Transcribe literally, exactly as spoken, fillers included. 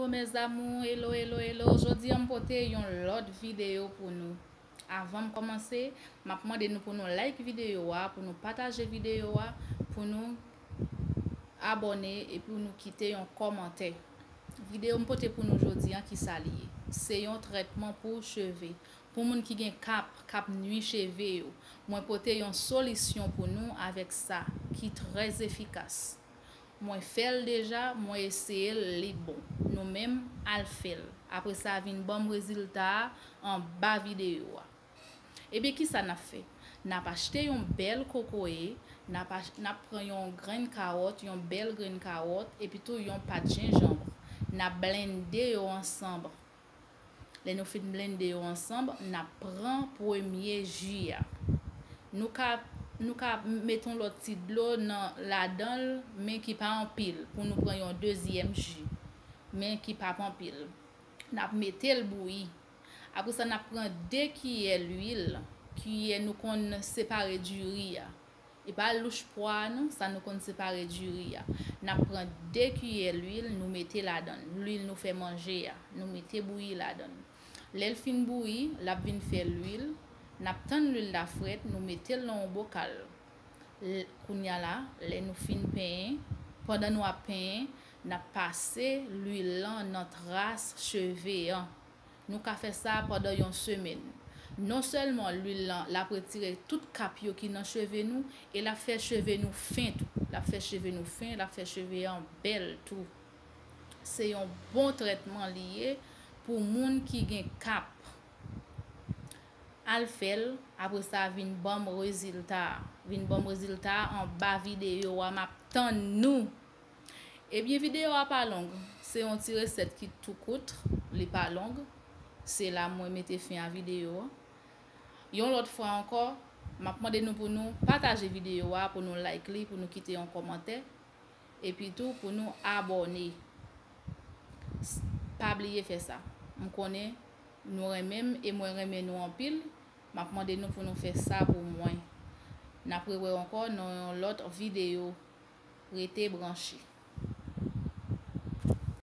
Hello mes amours, hello, hello, hello. Jodi a m pote yon lòt videyo pou nou. Avan m kòmanse, m ap mande nou pou nou like videyo a, pou nou pataje videyo a, pou nou abòne e pou nou kite yon kòmantè. Videyo m pote pou nou jodi a, ki sa li ye? Se yon trètman pou cheve. Pou moun ki gen kap, k ap nwi cheve yo, mwen pote yon solisyon pou nou avèk sa ki trè efikas. Mwen fè l deja, mwen eseye l, li bon. Nou menm, al fè l. Apre sa, vin ban m rezilta a anba videyo a. Ebyen, ki sa n ap fè? N ap achte yon bèl kokoye, n ap, ach- n ap pran yon grenn kawòt, yon bèl grenn kawòt, epi tou yon pat jenjanm. N ap blende yo ansanm. Lè nou fin blende yo ansanm, n ap pran premye ji a. Nou ka, nou ka met yon lòt ti dlo nan, ladan l, men ki pa anpil, pou nou pran yon dezyèm ji, men ki p ap anpil. N ap mete l bouyi. Apre sa, n ap pran de kiyè lwil, kiyè nou konn separe diri a. E pa louch pwa a non, sa nou konn separe diri a. N ap pran de kiyè lwil, nou mete ladan l. Lwil nou fè manje a, nou mete bouyi ladan l. Lè l fin bouyi, l ap vin fè lwil. N ap tann lwil la frèt, nou mete l nan yon bokal. L- Kounye a la, lè nou fin penyen, pandan nou ap penyen, n ap pase lwil lan nan tras cheve an. Nou ka fè sa pandan yon semèn. Non sèlman lwil lan, l ap retire tout kap yo ki nan cheve nou, e l ap fè cheve nou fen tou. L ap fè cheve nou fen, l ap fè cheve an bèl tou. Se yon bon trètman li ye pou moun ki gen kap. Al fè l, apre sa vin ban m rezilta a. Vin ban m rezilta a anba videyo a, m ap tann nou. Ebyen, videyo a pa long. Se yon ti resèt ki tou kout, li pa long. Se la mwen mete fen a videyo a. Yon lòt fwa ankò, m ap mande nou pou nou pataje videyo a, pou nou like li, pou nou kite yon kòmantè, epi tou pou nou abòne. S- Pa bliye fè sa. M konnen nou renmen m e mwen renmen nou anpil. M ap mande nou pou nou fè sa pou mwen. N ap rewè ankò nan yon lòt videyo. Rete branche.